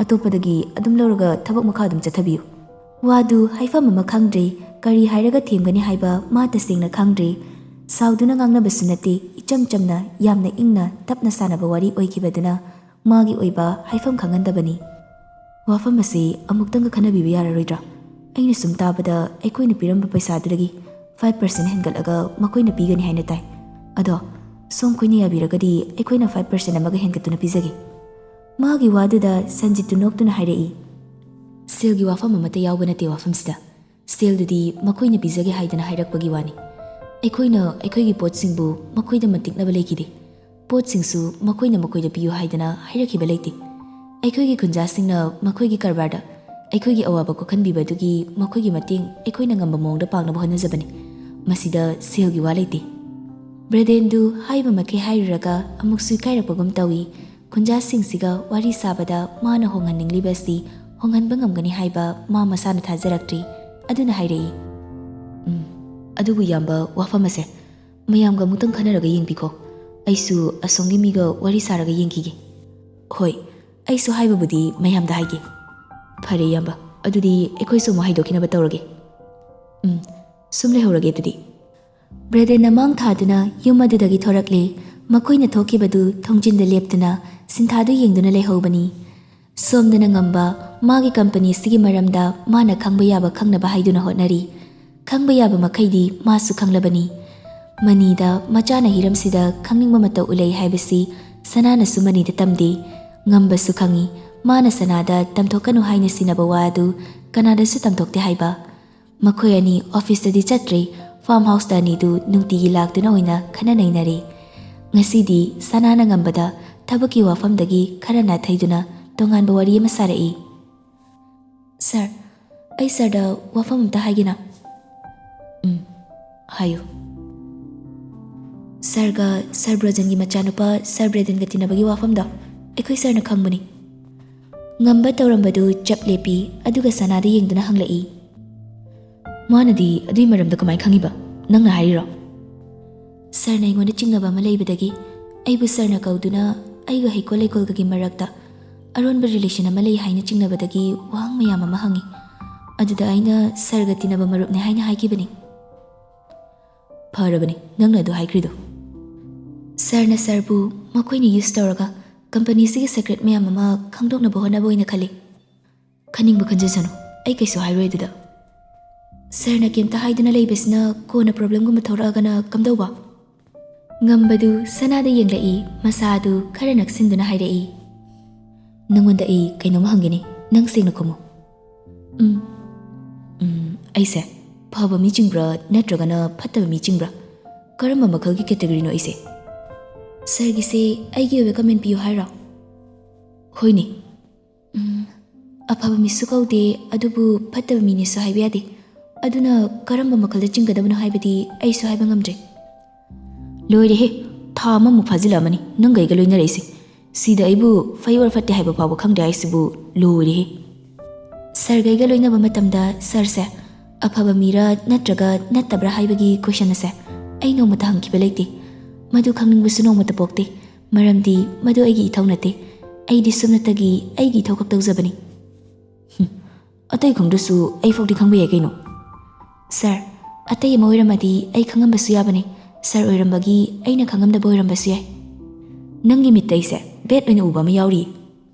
ꯑꯇꯣꯞꯄꯗꯒꯤ ꯑꯗꯨꯝ ꯂꯧꯔꯒ ꯊꯕꯛ ꯃꯈꯥ ꯑꯗꯨꯝ ꯆꯠꯊꯕꯤꯌꯨ꯫ ꯋꯥꯗꯨ ꯍꯥꯏꯐꯝ ꯑꯃ ꯈꯪꯗ꯭ꯔꯦ꯫ ꯀꯔꯤ ꯍꯥꯏꯔꯒ ꯊꯦꯝꯒꯅꯤ ꯍꯥꯏꯕ ꯃꯥ ꯇꯁꯦꯡꯅ ꯈꯪꯗ꯭ꯔꯦ꯫ ꯁꯥꯎꯗꯨꯅ ꯉꯥꯡꯅꯕꯁꯨ ꯅꯠꯇꯦ, ꯏꯆꯝ ꯆꯝꯅ, ꯌꯥꯝꯅ ꯏꯪꯅ ꯇꯞꯅ ꯁꯥꯟꯅꯕ ꯋꯥꯔꯤ ꯑꯣꯏꯈꯤꯕꯗꯨꯅ ꯃꯥꯒꯤ ꯑꯣꯏꯕ ꯍꯥꯏꯐꯝ ꯈꯪꯍꯟꯗꯕꯅꯤ꯫ ꯋꯥꯐꯝ ꯑꯁꯤ ꯑꯃꯨꯛꯇꯪꯒ ꯈꯟꯅꯕꯤꯕ ꯌꯥꯔꯔꯣꯏꯗ꯭ꯔꯥ? ꯑꯩꯅ ꯁꯨꯝ ꯇꯥꯕꯗ ꯑꯩꯈꯣꯏꯅ ꯄꯤꯔꯝꯕ ꯄꯩꯁꯥꯗꯨꯗꯒꯤ ꯐꯥꯏꯚ ꯄꯥꯔꯁꯦꯟ ꯍꯦꯟꯒꯠꯂꯒ ꯃꯈꯣꯏꯅ ꯄꯤꯒꯅꯤ ꯍꯥꯏꯅ ꯇꯥꯏ꯫ ꯑꯗꯣ ꯁꯣꯝ ꯈꯣꯏꯅ ꯌꯥꯕꯤꯔꯒꯗꯤ ꯑꯩꯈꯣꯏꯅ ꯐꯥꯏꯚ ꯄꯥꯔꯁꯦꯟ ꯑꯃꯒ ꯍꯦꯟꯒꯠꯇꯨꯅ ꯄꯤꯖꯒꯦ꯫ ꯃꯥꯒꯤ ꯋꯥꯗꯨꯗ ꯁꯟꯖꯤꯠꯇꯨ ꯅꯣꯛꯇꯨꯅ ꯍꯥꯏꯔꯛꯏ, "ꯁꯦꯜꯒꯤ ꯋꯥꯐꯝ ꯑꯃꯠꯇ ꯌꯥꯎꯕ ꯅꯠꯇꯦ ꯋꯥꯐꯝꯁꯤꯗ꯫ ꯁꯦꯜꯗꯨꯗꯤ ꯃꯈꯣꯏꯅ ꯄꯤꯖꯒꯦ ꯍꯥꯏꯗꯅ ꯍꯥꯏꯔꯛꯄꯒꯤ ꯋꯥꯅꯤ꯫ ꯑꯩꯈꯣꯏꯅ ꯑꯩꯈꯣꯏꯒꯤ ꯄꯣꯠꯁꯤꯡꯕꯨ ꯃꯈꯣꯏꯗ ꯃꯟꯇꯤꯛꯅꯕ ꯂꯩꯈꯤꯗꯦ꯫ ꯄꯣꯠꯁꯤꯡꯁꯨ ꯃꯈꯣꯏꯅ ꯃꯈꯣꯏꯗ ꯄꯤꯌꯨ ꯍꯥꯏꯗꯅ ꯍꯥꯏꯔꯛꯈꯤꯕ ꯂꯩꯇꯦ꯫ ꯑꯩꯈꯣꯏꯒꯤ ꯈꯨꯟꯖꯥꯁꯤꯡꯅ ꯃꯈꯣꯏꯒꯤ ꯀꯔꯕꯥꯔꯗ ꯑꯩꯈꯣꯏꯒꯤ ꯑꯋꯥꯕ ꯀꯣꯛꯍꯟꯕꯤꯕ ꯑꯗꯨꯒꯤ ꯃꯈꯣꯏꯒꯤ ꯃꯇꯦꯡ ꯑꯩꯈꯣꯏꯅ ꯉꯝꯕ ꯃꯑꯣꯡꯗ ꯄꯥꯡꯅꯕ ꯍꯣꯠꯅꯖꯕꯅꯤ꯫ ꯃꯁꯤꯗ ꯁꯦꯜꯒꯤ ꯋꯥ ꯂꯩꯇꯦ꯫" ꯕ꯭ꯔꯦꯗꯦꯟꯗꯨ ꯍꯥꯏꯕ ꯃꯈꯩ ꯍꯥꯏꯔꯨꯔꯒ ꯑꯃꯨꯛꯁꯨ ꯏꯀꯥꯏꯔꯛꯄꯒꯨꯝ ꯇꯧꯏ꯫ ꯈꯨꯟꯖꯥꯁꯤꯡꯁꯤꯒ ꯋꯥꯔꯤ ꯁꯥꯕꯗ ꯃꯥꯅ ꯍꯣꯡꯍꯟꯅꯤꯡꯂꯤꯕ ꯑꯁꯤ ꯍꯣꯡꯍꯟꯕ ꯉꯝꯒꯅꯤ ꯍꯥꯏꯕ ꯃꯥ ꯃꯁꯥꯅ ꯊꯥꯖꯔꯛꯇ꯭ꯔꯤ꯫ ꯑꯗꯨꯅ ꯍꯥꯏꯔꯛꯏ, "ꯎꯝ, ꯑꯗꯨꯕꯨ ꯏꯌꯥꯝꯕ, ꯋꯥꯐꯝ ꯑꯁꯦ ꯃꯌꯥꯝꯒ ꯑꯃꯨꯛꯇꯪ ꯈꯟꯅꯔꯒ ꯌꯦꯡꯕꯤꯈꯣ꯫ ꯑꯩꯁꯨ ꯑꯁꯣꯝꯒꯤ ꯃꯤꯒ ꯋꯥꯔꯤ ꯁꯥꯔꯒ ꯌꯦꯡꯈꯤꯒꯦ꯫" "ꯍꯣꯏ, ꯑꯩꯁꯨ ꯍꯥꯏꯕꯕꯨꯗꯤ ꯃꯌꯥꯝꯗ ꯍꯥꯏꯒꯦ꯫" "ꯐꯔꯦ ꯏꯌꯥꯝꯕ, ꯑꯗꯨꯗꯤ ꯑꯩꯈꯣꯏꯁꯨ ꯑꯃꯨꯛ ꯍꯥꯏꯗꯣꯛꯈꯤꯅꯕ ꯇꯧꯔꯒꯦ꯫" "ꯎꯝ, ꯁꯨꯝ ꯂꯩꯍꯧꯔꯒꯦ ꯑꯗꯨꯗꯤ꯫" ꯕ꯭ꯔꯦꯗꯦꯟꯅ ꯃꯥꯡ ꯊꯥꯗꯨꯅ ꯌꯨꯝ ꯑꯗꯨꯗꯒꯤ ꯊꯣꯔꯛꯂꯦ꯫ ꯃꯈꯣꯏꯅ ꯊꯣꯛꯈꯤꯕꯗꯨ ꯊꯣꯡꯖꯤꯟꯗ ꯂꯦꯞꯇꯨꯅ ꯁꯤꯟꯊꯥꯗꯨ ꯌꯦꯡꯗꯨꯅ ꯂꯩꯍꯧꯕꯅꯤ꯫ ꯁꯣꯝꯗꯅ ꯉꯝꯕ ꯃꯥꯒꯤ ꯀꯝꯄꯅꯤꯁꯤꯒꯤ ꯃꯔꯝꯗ ꯃꯥꯅ ꯈꯪꯕ ꯌꯥꯕ ꯈꯪꯅꯕ ꯍꯥꯏꯗꯨꯅ ꯍꯣꯠꯅꯔꯤ꯫ ꯈꯪꯕ ꯌꯥꯕ ꯃꯈꯩꯗꯤ ꯃꯥꯁꯨ ꯈꯪꯂꯕꯅꯤ꯫ ꯃꯅꯤꯗ ꯃꯆꯥꯅ ꯍꯤꯔꯝꯁꯤꯗ ꯈꯪꯅꯤꯡꯕ ꯃꯇꯧ ꯎꯠꯂꯛꯏ ꯍꯥꯏꯕꯁꯤ ꯁꯅꯥꯅꯁꯨ ꯃꯅꯤꯗ ꯇꯝꯗꯦ꯫ ꯉꯝꯕꯁꯨ ꯈꯪꯏ, ꯃꯥꯅ ꯁꯅꯥꯗ ꯇꯝꯊꯣꯛꯀꯅꯨ ꯍꯥꯏꯅ ꯁꯤꯟꯅꯕ ꯋꯥ ꯑꯗꯨ ꯀꯅꯥꯗꯁꯨ ꯇꯝꯊꯣꯛꯇꯦ ꯍꯥꯏꯕ꯫ ꯃꯈꯣꯏ ꯑꯅꯤ ꯑꯣꯐꯤꯁꯇꯗꯤ ꯆꯠꯇ꯭ꯔꯦ, ꯐꯥꯔꯝ ꯍꯥꯎꯁꯇ ꯑꯅꯤꯗꯨ ꯅꯨꯡꯇꯤꯒꯤ ꯂꯥꯛꯇꯨꯅ ꯑꯣꯏꯅ ꯈꯟꯅ ꯅꯩꯅꯔꯦ꯫ ꯉꯁꯤꯗꯤ ꯁꯅꯥꯅ ꯉꯝꯕꯗ ꯊꯕꯛꯀꯤ ꯋꯥꯐꯝꯗꯒꯤ ꯈꯔ ꯅꯥꯊꯩꯗꯨꯅ ꯇꯣꯉꯥꯟꯕ ꯋꯥꯔꯤ ꯑꯃ ꯁꯥꯔꯛꯏ꯫ "ꯁꯥꯔ, ꯑꯩ ꯁꯥꯔꯗ ꯋꯥꯐꯝ ꯑꯝꯇ ꯍꯥꯏꯒꯦꯅ꯫" "ꯎꯝ, ꯍꯥꯏꯌꯨ꯫" "ꯁꯥꯔꯒ ꯁꯥꯔ ꯕ꯭ꯔꯣꯖꯟꯒꯤ ꯃꯆꯥꯅꯨꯄꯥ ꯁꯥꯔ ꯕ꯭ꯔꯦꯗꯟꯒ ꯇꯤꯟꯅꯕꯒꯤ ꯋꯥꯐꯝꯗꯣ ꯑꯩꯈꯣꯏ ꯁꯥꯔꯅ ꯈꯪꯕꯅꯤ꯫" ꯉꯝꯕ ꯇꯧꯔꯝꯕꯗꯨ ꯆꯞ ꯂꯦꯞꯄꯤ, ꯑꯗꯨꯒ ꯁꯅꯥꯗ ꯌꯦꯡꯗꯨꯅ ꯍꯪꯂꯛꯏ꯫ "ꯃꯥꯅꯗꯤ ꯑꯗꯨꯏ ꯃꯔꯝꯗ ꯀꯃꯥꯏ ꯈꯪꯉꯤꯕ? ꯅꯪꯅ ꯍꯥꯏꯔꯤꯔꯣ? ꯁꯥꯔꯅ ꯑꯩꯉꯣꯟꯗ ꯆꯤꯡꯅꯕ ꯑꯃ ꯂꯩꯕꯗꯒꯤ ꯑꯩꯕꯨ ꯁꯥꯔꯅ ꯀꯧꯗꯨꯅ ꯑꯩꯒ ꯍꯩꯀꯣꯜ ꯂꯩꯀꯣꯜꯒꯒꯤ ꯃꯔꯛꯇ ꯑꯔꯣꯟꯕ ꯔꯤꯂꯦꯁꯟ ꯑꯃ ꯂꯩ ꯍꯥꯏꯅ ꯆꯤꯡꯅꯕꯗꯒꯤ ꯋꯥꯍꯪ ꯃꯌꯥꯝ ꯑꯃ ꯍꯪꯉꯤ꯫ ꯑꯗꯨꯗ ꯑꯩꯅ ꯁꯥꯔꯒ ꯇꯤꯟꯅꯕ ꯃꯔꯨꯞꯅꯦ ꯍꯥꯏꯅ ꯍꯥꯏꯈꯤꯕꯅꯤ꯫ ꯐꯔꯕꯅꯤ ꯅꯪꯅ ꯑꯗꯨ ꯍꯥꯏꯈ꯭ꯔꯤꯗꯣ꯫ ꯁꯥꯔꯅ ꯁꯥꯔꯕꯨ ꯃꯈꯣꯏꯅ ꯌꯨꯁ ꯇꯧꯔꯒ ꯀꯝꯄꯅꯤꯁꯤꯒꯤ ꯁꯤꯀ꯭ꯔꯦꯠ ꯃꯌꯥꯝ ꯑꯃ ꯈꯪꯗꯣꯛꯅꯕ ꯍꯣꯠꯅꯕ ꯑꯣꯏꯅ ꯈꯜꯂꯤ꯫ ꯈꯟꯅꯤꯡꯕ ꯈꯟꯖꯁꯅꯨ, ꯑꯩ ꯀꯩꯁꯨ ꯍꯥꯏꯔꯣꯏ ꯑꯗꯨꯗ꯫ ꯁꯥꯔꯅ ꯀꯩꯝꯇ ꯍꯥꯏꯗꯅ ꯂꯩꯕꯁꯤꯅ ꯀꯣꯟꯅ ꯄ꯭ꯔꯣꯕ꯭ꯂꯦꯝꯒꯨꯝꯕ ꯊꯣꯔꯛꯑꯒꯅ ꯀꯝꯗꯧꯕ? ꯉꯝꯕꯗꯨ ꯁꯅꯥꯗ ꯌꯦꯡꯂꯛꯏ, ꯃꯁꯥꯗꯨ ꯈꯔ ꯅꯛꯁꯤꯟꯗꯨꯅ ꯍꯥꯏꯔꯛꯏ, "ꯅꯪꯉꯣꯟꯗ ꯑꯩ ꯀꯩꯅꯣꯝ ꯍꯪꯒꯦꯅꯦ, ꯅꯪ ꯁꯦꯡꯅ ꯈꯨꯝꯃꯨ꯫" "ꯎꯝ, ꯎꯝ, ꯑꯩꯁꯦ ꯐꯕ ꯃꯤ ꯆꯤꯡꯕ꯭ꯔꯥ ꯅꯠꯇ꯭ꯔꯒꯅ ꯐꯠꯇꯕ ꯃꯤ ꯆꯤꯡꯕ꯭ꯔꯥ? ꯀꯔꯝꯕ ꯃꯈꯜꯒꯤ ꯀꯦꯇꯒꯔꯤꯅꯣ ꯑꯩꯁꯦ?" "ꯁꯥꯔꯒꯤꯁꯦ ꯑꯩꯒꯤ ꯑꯣꯏꯕ ꯀꯃꯦꯟ ꯄꯤꯌꯨ ꯍꯥꯏꯔꯣ?" "ꯍꯣꯏꯅꯦ꯫" "ꯎꯝ, ꯑꯐꯕ ꯃꯤꯁꯨ ꯀꯧꯗꯦ, ꯑꯗꯨꯕꯨ ꯐꯠꯇꯕ ꯃꯤꯅꯦꯁꯨ ꯍꯥꯏꯕ ꯌꯥꯗꯦ꯫ ꯑꯗꯨꯅ ꯀꯔꯝꯕ ꯃꯈꯜꯗ ꯆꯤꯡꯒꯗꯕꯅꯣ ꯍꯥꯏꯕꯗꯤ ꯑꯩꯁꯨ ꯍꯥꯏꯕ ꯉꯝꯗ꯭ꯔꯦ꯫" "ꯂꯣꯏꯔꯦꯍꯦ, ꯊꯥ ꯑꯃꯃꯨꯛ ꯐꯥꯖꯤꯜꯂꯛꯑꯃꯅꯤ ꯅꯪꯒ ꯑꯩꯒ ꯂꯣꯏꯅꯔꯛꯏꯁꯦ꯫ ꯁꯤꯗ ꯑꯩꯕꯨ ꯐꯩ ꯑꯣꯔ ꯐꯠꯇꯦ ꯍꯥꯏꯕ ꯐꯥꯎꯕ ꯈꯪꯗꯦ ꯍꯥꯏꯁꯤꯕꯨ ꯂꯣꯏꯔꯦꯍꯦ꯫" "ꯁꯥꯔꯒ ꯑꯩꯒ ꯂꯣꯏꯅꯕ ꯃꯇꯝꯗ ꯁꯥꯔꯁꯦ ꯑꯐꯕ ꯃꯤꯔꯥ ꯅꯠꯇ꯭ꯔꯒ ꯅꯠꯇꯕ꯭ꯔꯥ ꯍꯥꯏꯕꯒꯤ ꯀꯣꯏꯁꯟ ꯑꯁꯦ ꯑꯩ ꯅꯣꯡꯃꯇ ꯍꯪꯈꯤꯕ ꯂꯩꯇꯦ꯫ ꯃꯗꯨ ꯈꯪꯅꯤꯡꯕꯁꯨ ꯅꯣꯡꯃꯇ ꯄꯣꯛꯇꯦ, ꯃꯔꯝꯗꯤ ꯃꯗꯨ ꯑꯩꯒꯤ ꯏꯊꯧ ꯅꯠꯇꯦ꯫ ꯑꯩꯗꯤ ꯁꯨꯞꯅꯇꯒꯤ ꯑꯩꯒꯤ ꯏꯊꯧ ꯈꯛ ꯇꯧꯖꯕꯅꯤ꯫" "ꯍꯨꯝ, ꯑꯇꯩ ꯈꯪꯗ꯭ꯔꯁꯨ ꯑꯩ ꯐꯥꯎꯗꯤ ꯈꯪꯕ ꯌꯥꯏ ꯀꯩꯅꯣ꯫" "ꯁꯥꯔ, ꯑꯇꯩ ꯑꯃ ꯑꯣꯏꯔꯝꯃꯗꯤ ꯑꯩ ꯈꯪꯉꯝꯕꯁꯨ ꯌꯥꯕꯅꯤ꯫ ꯁꯥꯔ ꯑꯣꯏꯔꯝꯕꯒꯤ ꯑꯩꯅ ꯈꯪꯉꯝꯗꯕ ꯑꯣꯏꯔꯝꯕꯁꯨ ꯌꯥꯏ꯫ ꯅꯪꯒꯤ ꯃꯤꯠꯇ ꯑꯩꯁꯦ ꯕꯦꯠ ꯑꯣꯏꯅ ꯎꯕ ꯑꯃ ꯌꯥꯎꯔꯤ꯫"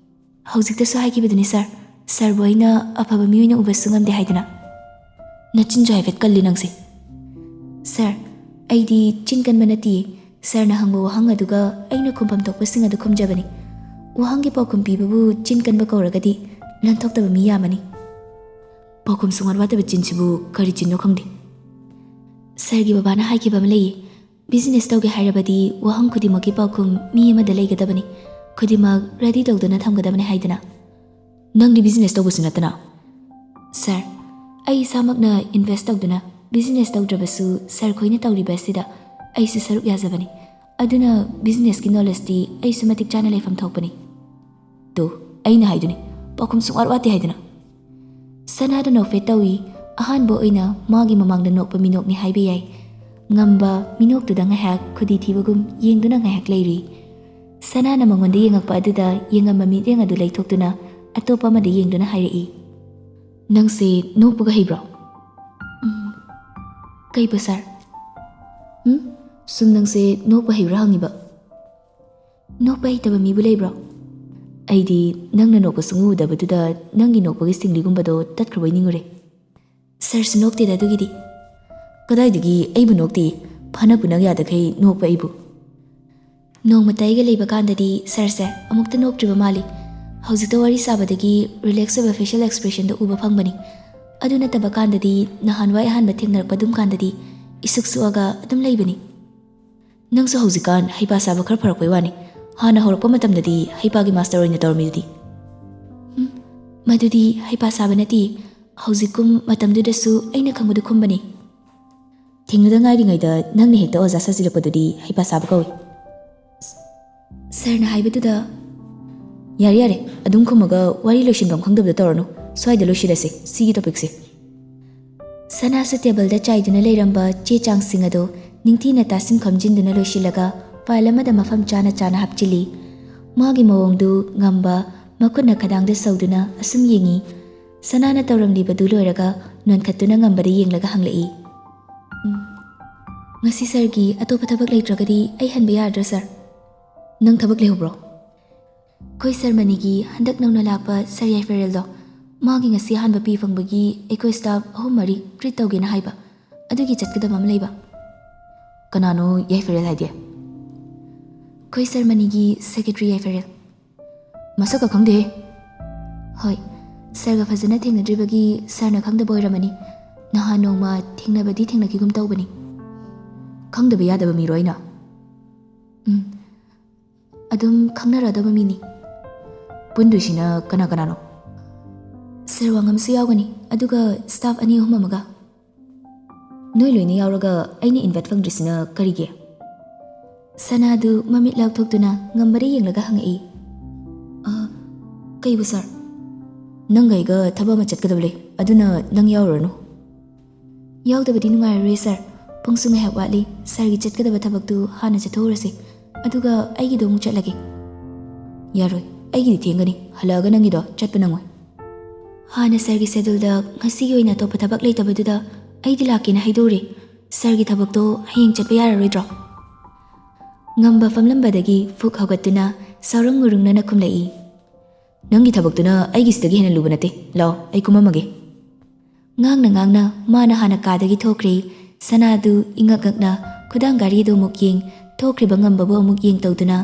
"ꯍꯧꯖꯤꯛꯇꯁꯨ ꯍꯥꯏꯈꯤꯕꯗꯨꯅꯤ ꯁꯥꯔ, ꯁꯥꯔꯕꯨ ꯑꯩꯅ ꯑꯐꯕ ꯃꯤ ꯑꯣꯏꯅ ꯎꯕꯁꯨ ꯉꯝꯗꯦ ꯍꯥꯏꯗꯅ꯫" "ꯅꯆꯤꯟꯁꯨ ꯍꯥꯏꯐꯦꯠ ꯀꯜꯂꯤ ꯅꯪꯁꯦ꯫" "ꯁꯥꯔ, ꯑꯩꯗꯤ ꯆꯤꯟ ꯀꯟꯕ ꯅꯠꯇꯤꯌꯦ꯫ ꯁꯥꯔꯅ ꯍꯪꯕ ꯋꯥꯍꯪ ꯑꯗꯨꯒ ꯑꯩꯅ ꯈꯨꯝꯐꯝ ꯊꯣꯛꯄꯁꯤꯡ ꯑꯗꯨ ꯈꯨꯝꯖꯕꯅꯤ꯫ ꯋꯥꯍꯪꯒꯤ ꯄꯥꯎꯈꯨꯝ ꯄꯤꯕꯕꯨ ꯆꯤꯟ ꯀꯟꯕ ꯀꯧꯔꯒꯗꯤ ꯂꯥꯟꯊꯣꯛꯇꯕ ꯃꯤ ꯌꯥꯝꯃꯅꯤ꯫" "ꯄꯥꯎꯈꯨꯝ ꯁꯨꯡꯋꯥꯠ ꯋꯥꯠꯇꯕ ꯆꯤꯟꯁꯤꯕꯨ ꯀꯔꯤ ꯆꯤꯟꯅꯣ ꯈꯪꯗꯦ꯫" "ꯁꯥꯔꯒꯤ ꯕꯕꯥꯅ ꯍꯥꯏꯈꯤꯕ ꯑꯃ ꯂꯩꯌꯦ, ꯕꯤꯖꯤꯅꯦꯁ ꯇꯧꯒꯦ ꯍꯥꯏꯔꯕꯗꯤ ꯋꯥꯍꯪ ꯈꯨꯗꯤꯡꯃꯛꯀꯤ ꯄꯥꯎꯈꯨꯝ ꯃꯤ ꯑꯃꯗ ꯂꯩꯒꯗꯕꯅꯤ, ꯈꯨꯗꯤꯡꯃꯛ ꯔꯦꯗꯤ ꯇꯧꯗꯨꯅ ꯊꯝꯒꯗꯕꯅꯤ ꯍꯥꯏꯗꯅ꯫" "ꯅꯪꯗꯤ ꯕꯤꯖꯤꯅꯦꯁ ꯇꯧꯕꯁꯨ ꯅꯠꯇꯅ꯫" "ꯁꯥꯔ, ꯑꯩ ꯏꯁꯥꯃꯛꯅ ꯏꯟꯚꯦꯁ ꯇꯧꯗꯨꯅ ꯕꯤꯖꯤꯅꯦꯁ ꯇꯧꯗ꯭ꯔꯕꯁꯨ ꯁꯥꯔ ꯈꯣꯏꯅ ꯇꯧꯔꯤꯕ ꯑꯁꯤꯗ ꯑꯩꯁꯨ ꯁꯔꯨꯛ ꯌꯥꯖꯕꯅꯤ꯫ ꯑꯗꯨꯅ ꯕꯤꯖꯤꯅꯦꯁꯀꯤ ꯅꯣꯂꯦꯖꯇꯤ ꯑꯩꯁꯨ ꯃꯇꯤꯛ ꯆꯥꯅ ꯂꯩꯐꯝ ꯊꯣꯛꯄꯅꯤ꯫" "ꯇꯣ, ꯑꯩꯅ ꯍꯥꯏꯗꯨꯅꯤ, ꯄꯥꯎꯈꯨꯝ ꯁꯨꯡꯋꯥꯠ ꯋꯥꯠꯇꯦ ꯍꯥꯏꯗꯅ꯫" ꯁꯅꯥꯗ ꯅꯣꯛꯐꯦꯠ ꯇꯧꯏ꯫ ꯑꯍꯥꯟꯕ ꯑꯣꯏꯅ ꯃꯥꯒꯤ ꯃꯃꯥꯡꯗ ꯅꯣꯛꯄ ꯃꯤꯅꯣꯛꯅꯤ ꯍꯥꯏꯕ ꯌꯥꯏ꯫ ꯉꯝꯕ ꯃꯤꯅꯣꯛꯇꯨꯗ ꯉꯥꯏꯍꯥꯛ ꯈꯨꯗꯤ ꯊꯤꯕꯒꯨꯝ ꯌꯦꯡꯗꯨꯅ ꯉꯥꯏꯍꯥꯛ ꯂꯩꯔꯤ꯫ ꯁꯅꯥꯅ ꯃꯉꯣꯟꯗ ꯌꯦꯡꯉꯛꯄ ꯑꯗꯨꯗ ꯌꯦꯡꯉꯝꯕ ꯃꯤꯠꯌꯦꯡ ꯑꯗꯨ ꯂꯩꯊꯣꯛꯇꯨꯅ ꯑꯇꯣꯞꯄ ꯑꯃꯗ ꯌꯦꯡꯗꯨꯅ ꯍꯥꯏꯔꯛꯏ, "ꯅꯪꯁꯦ ꯅꯣꯛꯄꯒ ꯍꯩꯕ꯭ꯔꯣ?" "ꯎꯝ, ꯀꯩꯕꯨ ꯁꯥꯔ?" "ꯎꯝ, ꯁꯨꯝ ꯅꯪꯁꯦ ꯅꯣꯛꯄ ꯍꯩꯕ꯭ꯔꯥ ꯍꯪꯉꯤꯕ꯫" "ꯅꯣꯛꯄ ꯍꯩꯇꯕ ꯃꯤꯕꯨ ꯂꯩꯕ꯭ꯔꯣ?" "ꯑꯩꯗꯤ ꯅꯪꯅ ꯅꯣꯛꯄ ꯁꯨꯡꯎ ꯎꯗꯕꯗꯨꯗ ꯅꯪꯒꯤ ꯅꯣꯛꯄꯒꯤ ꯁꯤꯡꯂꯤꯒꯨꯝꯕꯗꯣ ꯇꯠꯈ꯭ꯔꯕꯣꯏ ꯅꯤꯡꯉꯨꯔꯦ꯫" "ꯁꯥꯔꯁꯨ ꯅꯣꯛꯇꯦꯗ ꯑꯗꯨꯒꯤꯗꯤ꯫" "ꯀꯗꯥꯏꯗꯒꯤ ꯑꯩꯕꯨ ꯅꯣꯛꯇꯦ? ꯐꯅ ꯄꯨꯅ ꯌꯥꯗꯈꯩ ꯅꯣꯛꯄ ꯑꯩꯕꯨ꯫" "ꯅꯣꯡꯃꯇ ꯑꯩꯒ ꯂꯩꯕ ꯀꯥꯟꯗꯗꯤ ꯁꯥꯔꯁꯦ ꯑꯃꯨꯛꯇ ꯅꯣꯛꯇ꯭ꯔꯤꯕ ꯃꯥꯜꯂꯤ꯫ ꯍꯧꯖꯤꯛꯇ ꯋꯥꯔꯤ ꯁꯥꯕꯗꯒꯤ ꯔꯤꯂꯦꯛꯁ ꯑꯣꯏꯕ ꯐꯦꯁꯤꯌꯦꯜ ꯑꯦꯛꯁꯄ꯭ꯔꯦꯁꯟꯗꯣ ꯎꯕ ꯐꯪꯕꯅꯤ꯫ ꯑꯗꯨ ꯅꯠꯇꯕ ꯀꯥꯟꯗꯗꯤ, ꯅꯍꯥꯟꯋꯥꯏ ꯑꯍꯥꯟꯕ ꯊꯦꯡꯅꯔꯛꯄ ꯑꯗꯨꯝ ꯀꯥꯟꯗꯗꯤ ꯏꯁꯨꯛ ꯁꯨꯛꯑꯒ ꯑꯗꯨꯝ ꯂꯩꯕꯅꯤ꯫" "ꯅꯪꯁꯨ ꯍꯧꯖꯤꯛꯀꯥꯟ ꯍꯩꯄꯥ ꯁꯥꯕ ꯈꯔ ꯐꯔꯛꯄꯩ ꯋꯥꯅꯤ꯫ ꯍꯥꯟꯅ ꯍꯧꯔꯛꯄ ꯃꯇꯝꯗꯗꯤ ꯍꯩꯄꯥꯒꯤ ꯃꯥꯁꯇꯔ ꯑꯣꯏꯅ ꯇꯧꯔꯝꯃꯤꯗꯨꯗꯤ꯫" "ꯎꯝ, ꯃꯗꯨꯗꯤ ꯍꯩꯄꯥ ꯁꯥꯕ ꯅꯠꯇꯦ꯫ ꯍꯧꯖꯤꯛꯀꯨꯝ ꯃꯇꯝꯗꯨꯗꯁꯨ ꯑꯩꯅ ꯈꯪꯕꯗꯨ ꯈꯨꯝꯕꯅꯤ꯫" "ꯊꯦꯡꯅꯗ ꯉꯥꯏꯔꯤꯉꯩꯗ ꯅꯪꯅ ꯍꯦꯛꯇ ꯑꯣꯖꯥ ꯁꯥꯖꯤꯜꯂꯛꯄꯗꯨꯗꯤ ꯍꯩꯄꯥ ꯁꯥꯕ ꯀꯧꯏ꯫" "ꯁꯥꯔꯅ ꯍꯥꯏꯕꯗꯨꯗ꯫" "ꯌꯥꯔꯦ, ꯌꯥꯔꯦ, ꯑꯗꯨꯝ ꯈꯨꯝꯃꯒ ꯋꯥꯔꯤ ꯂꯣꯏꯁꯤꯟꯐꯝ ꯈꯪꯗꯕꯗ ꯇꯧꯔꯅꯨ꯫ ꯁ꯭ꯋꯥꯏꯗ ꯂꯣꯏꯁꯤꯜꯂꯁꯤ ꯁꯤꯒꯤ ꯇꯣꯄꯤꯛꯁꯦ꯫" ꯁꯅꯥꯁꯨ ꯇꯦꯕꯜꯗ ꯆꯥꯏꯗꯨꯅ ꯂꯩꯔꯝꯕ ꯆꯦ ꯆꯥꯡꯁꯤꯡ ꯑꯗꯨ ꯅꯤꯡꯊꯤꯅ ꯇꯥꯁꯤꯟ ꯈꯣꯝꯖꯤꯟꯗꯨꯅ ꯂꯣꯏꯁꯤꯜꯂꯒ ꯐꯥꯏꯜ ꯑꯃꯗ ꯃꯐꯝ ꯆꯥꯅ ꯆꯥꯅ ꯍꯥꯞꯆꯤꯜꯂꯤ꯫ ꯃꯥꯒꯤ ꯃꯑꯣꯡꯗꯨ ꯉꯝꯕ ꯃꯈꯨꯠꯅ ꯈꯗꯥꯡꯗ ꯁꯧꯗꯨꯅ ꯑꯁꯨꯝ ꯌꯦꯡꯉꯤ꯫ ꯁꯅꯥꯅ ꯇꯧꯔꯝꯂꯤꯕꯗꯨ ꯂꯣꯏꯔꯒ ꯅꯣꯟꯈꯠꯇꯨꯅ ꯉꯝꯕꯗ ꯌꯦꯡꯂꯒ ꯍꯪꯂꯛꯏ, "ꯎꯝ, ꯉꯁꯤ ꯁꯥꯔꯒꯤ ꯑꯇꯣꯞꯄ ꯊꯕꯛ ꯂꯩꯇ꯭ꯔꯒꯗꯤ ꯑꯩ ꯍꯟꯕ ꯌꯥꯔꯗ꯭ꯔꯣ ꯁꯥꯔ?" "ꯅꯪ ꯊꯕꯛ ꯂꯩꯍꯧꯕ꯭ꯔꯣ?" "ꯑꯩꯈꯣꯏ ꯁꯥꯔ ꯃꯅꯤꯒꯤ ꯍꯟꯗꯛ ꯅꯧꯅ ꯂꯥꯛꯄ ꯁꯥꯔ ꯌꯥꯏꯐꯔꯦꯜꯗꯣ, ꯃꯥꯒꯤ ꯉꯁꯤ ꯑꯍꯥꯟꯕ ꯄꯤ ꯐꯪꯕꯒꯤ ꯑꯩꯈꯣꯏ ꯁ꯭ꯇꯥꯐ ꯑꯍꯨꯝ ꯃꯔꯤ ꯇ꯭ꯔꯤꯠ ꯇꯧꯒꯦꯅ ꯍꯥꯏꯕ, ꯑꯗꯨꯒꯤ ꯆꯠꯀꯗꯕ ꯑꯃ ꯂꯩꯕ꯫" "ꯀꯅꯥꯅꯣ ꯌꯥꯏꯐꯔꯦꯜ ꯍꯥꯏꯗꯤ?" "ꯑꯩꯈꯣꯏ ꯁꯥꯔ ꯃꯅꯤꯒꯤ ꯁꯦꯀ꯭ꯔꯦꯇꯔꯤ ꯌꯥꯏꯐꯔꯦꯜ꯫" "ꯃꯁꯛꯀ ꯈꯪꯗꯦꯍꯦ꯫" "ꯍꯣꯏ, ꯁꯥꯔꯒ ꯐꯖꯅ ꯊꯦꯡꯅꯗ꯭ꯔꯤꯕꯒꯤ ꯁꯥꯔꯅ ꯈꯪꯗꯕ ꯑꯣꯏꯔꯝꯃꯅꯤ꯫ ꯅꯍꯥꯟ ꯅꯣꯡꯃ ꯊꯦꯡꯅꯕꯗꯤ ꯊꯦꯡꯅꯈꯤꯒꯨꯝ ꯇꯧꯕꯅꯤ꯫" "ꯈꯪꯗꯕ ꯌꯥꯗꯕ ꯃꯤꯔꯣ ꯑꯩꯅ?" "ꯎꯝ, ꯑꯗꯨꯝ ꯈꯪꯅꯔꯗꯕ ꯃꯤꯅꯤ꯫" "ꯄꯨꯟꯗꯣꯏꯁꯤꯅ ꯀꯅꯥ ꯀꯅꯥꯅꯣ?" "ꯁꯥꯔ ꯋꯥꯉꯝꯁꯨ ꯌꯥꯎꯒꯅꯤ, ꯑꯗꯨꯒ ꯁ꯭ꯇꯥꯐ ꯑꯅꯤ ꯑꯍꯨꯝ ꯑꯃꯒ꯫" "ꯅꯣꯏ ꯂꯣꯏꯅ ꯌꯥꯎꯔꯒ ꯑꯩꯅ ꯏꯟꯚꯥꯏꯠ ꯐꯪꯗ꯭ꯔꯤꯁꯤꯅ ꯀꯔꯤꯒꯤ?" ꯁꯅꯥꯗꯨ ꯃꯃꯤꯠ ꯂꯥꯎꯊꯣꯛꯇꯨꯅ ꯉꯝꯕꯔ ꯌꯦꯡꯂꯒ ꯍꯪꯉꯛꯏ꯫ "ꯑ, ꯀꯩꯕꯨ ꯁꯥꯔ?" "ꯅꯪꯒ ꯑꯩꯒ ꯊꯕꯛ ꯑꯃ ꯆꯠꯀꯗꯕ ꯂꯩ, ꯑꯗꯨꯅ ꯅꯪ ꯌꯥꯎꯔꯨꯔꯅꯨ꯫" "ꯌꯥꯎꯗꯕꯗꯤ ꯅꯨꯡꯉꯥꯏꯔꯔꯣꯏ ꯁꯥꯔ, "ꯄꯨꯡꯁꯨ ꯉꯥꯏꯍꯥꯛ ꯋꯥꯠꯂꯤ, ꯁꯥꯔꯒꯤ ꯆꯠꯀꯗꯕ ꯊꯕꯛꯇꯨ ꯍꯥꯟꯅ ꯆꯠꯊꯣꯛꯎꯔꯁꯦ, ꯑꯗꯨꯒ ꯑꯩꯒꯤꯗꯣ ꯑꯃꯨꯛ ꯆꯠꯂꯒꯦ꯫" "ꯌꯥꯔꯣꯏ, ꯑꯩꯒꯤꯗꯤ ꯊꯦꯡꯒꯅꯤ, ꯍꯜꯂꯛꯑꯒ ꯅꯪꯒꯤꯗꯣ ꯆꯠꯄ ꯅꯪꯉꯣꯏ꯫" "ꯍꯥꯟꯅ ꯁꯥꯔꯒꯤ ꯁꯦꯗꯨꯜꯗ ꯉꯁꯤꯒꯤ ꯑꯣꯏꯅ ꯑꯇꯣꯞꯄ ꯊꯕꯛ ꯂꯩꯇꯕꯗꯨꯗ ꯑꯩꯗꯤ ꯂꯥꯛꯀꯦꯅ ꯍꯥꯏꯗꯣꯛꯎꯔꯦ꯫ ꯁꯥꯔꯒꯤ ꯊꯕꯛꯇꯣ ꯍꯌꯦꯡ ꯆꯠꯄ ꯌꯥꯔꯔꯣꯏꯗ꯭ꯔꯣ?" ꯉꯝꯕ ꯐꯝꯂꯝꯕꯗꯒꯤ ꯐꯨꯛ ꯍꯧꯒꯠꯇꯨꯅ ꯁꯥꯎꯔꯪ ꯉꯨꯔꯨꯡꯅꯅ ꯈꯨꯝꯂꯛꯏ꯫ "ꯅꯪꯒꯤ ꯊꯕꯛꯇꯨꯅ ꯑꯩꯒꯤꯁꯤꯗꯒꯤ ꯍꯦꯟꯅ ꯂꯨꯕ ꯅꯠꯇꯦ꯫ ꯂꯥꯛꯑꯣ, ꯑꯩ ꯀꯨꯝꯃꯝꯃꯒꯦ꯫" ꯉꯥꯡꯅ ꯉꯥꯡꯅ ꯃꯥꯅ ꯍꯥꯟꯅ ꯀꯥꯗꯒꯤ ꯊꯣꯛꯈ꯭ꯔꯦ꯫ ꯁꯅꯥꯗꯨ ꯏꯉꯛ ꯉꯛꯅ ꯈꯨꯗꯥꯡ ꯘꯥꯔꯤꯗꯨ ꯑꯃꯨꯛ ꯌꯦꯡ, ꯊꯣꯛꯈ꯭ꯔꯤꯕ ꯉꯝꯕꯕꯨ ꯑꯃꯨꯛ ꯌꯦꯡ ꯇꯧꯗꯨꯅ